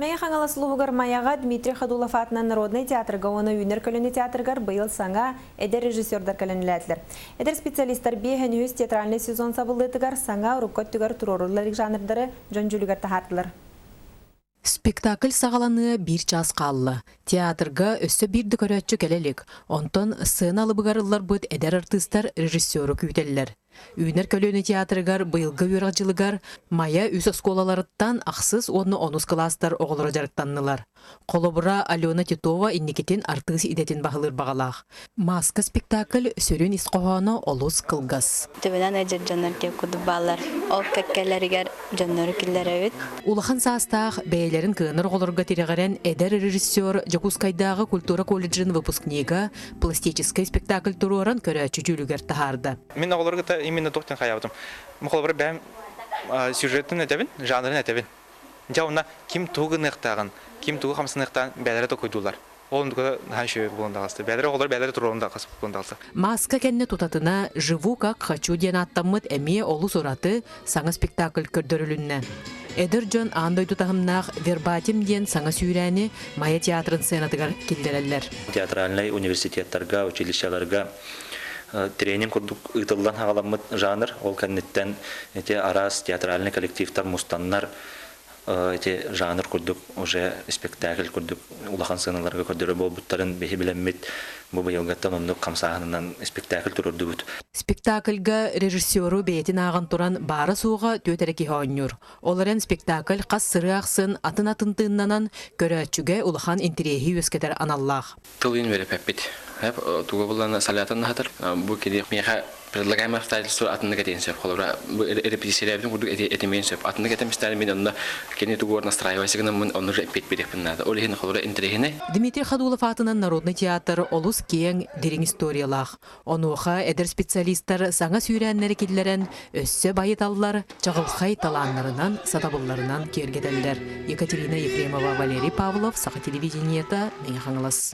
Мэҥэ Хаҥалас улууһугар Майаҕа Дмитрий Ходулов аатынан народнай театрга уонна Үүнэр көлүөнэ театрыгар быйыл саҥа эдэр режиссердар кэлэн үлэлээтилэр. Эдэр специалистар биэһэн үһүс театральнай сезон сабыллыытыгар саҥа урукку өттүгэр туруоруллар жанрдары дьон дьүүлүгэр таһаардылар. Спектакль саҕаланыа биир чаас хаалла. Театрга өссө биир да көрөөччү кэлэ илик. Онтон сцена алыбыгар ылларбыт эдэр артыыстар режиссеру күүтэллэр. Үүнэр көлүөнэ театрыгар быйылгы үөрэх дьылыгар Майа үс оскуолаларыттан ахсыс уонна онус кылаастар оҕолоро дьарыктаннылар. Холобура, Алена Титова инникитин артыыс идэтин баһылыыр баҕалаах. Маска спектакль сүрүн ис хоһооно олус кылгас. Төбөнөн ыалдьар дьоннор диэн курдук бааллар. Ол кэккэлэригэр дьоннору киллэрэбит. Улахан саастаах бэйэлэрин кыанар оҕолорго тирэҕирэн эдэр режиссер Дьокуускайдааҕы культура колледжын выпускнига пластическай спектакль туруоран көрөөччү дьүүлүгэр таһаарда. Мин оҕолору кытта именно туох диэн хайаабытым. Холобура бэйэм сюжетын этэбин, жанрын этэбин. Дьэ онно ким тугу гыныахтааҕын, ким тугу хамсаныахтааҕын бэйэлэрэ толкуйдууллар. Ол оннук наһаа үчүгэй буолан таҕыста. Бэйэлэрэ оҕолор бэйэлэрэ туруоран буолан таҕыста. Маска кэннэ тутатына «Живу как хочу» диэн ааттаммыт эмиэ олус ураты саҥа спектакль көрдөрүлүннэ. Эдэр дьон аан дойду таһымнаах «Вербатим» диэн саҥа сүүрээни Майа театрын сценатыгар киллэрэллэр. Театральнай университеттарга, училищеларга тренинг курдук ыытыллан хаҕаламмыт жанр. Ол кэнниттэн ити араас театральнай коллективтар мустаннар ити жанр курдук уже спектакль курдук улахан сыаналарга көрдөрөр буолбуттарын биһи билэммит бу быйылгаттан оннук хамсааһынынан спектакль туруордубут. Спектакльга режиссеру бэйэтин ааҕан туран баара-суоҕа түөрт эрэ киһи оонньуур. Ол эрэн спектакль хас сырыы ахсын атын-атын тыыннанан көрөөччүгэ улахан интэриэһи үөскэтэр аналлаах. Тылын үөрэппэппит. Туга буллана салятан наһатар. Бу кини миэхэ предлагаемое обстоятельство атыннык этиэн сөп. Холобура, бу репетициялээбитин курдук этимиэн сөп. Атыннык этэмистээри мин онно кини тугу настраивайся гынаммын онно уже эппиэт биэриэхпин наада. Ол иһин холобура интэриэһинэй. Дмитрий Ходулов аатынан народный театр олус киэҥ, дириҥ историялаах. Онуоха эдэр специалистар саҥа сүүрээннэри киллэрэн, өссө байыталлар, чаҕылхай талааннарынан, сатабылларынан киэргэтэллэр. Екатерина Ефремова, Валерий Павлов, Саха телевидениета, Мэҥэ Хаҥалас.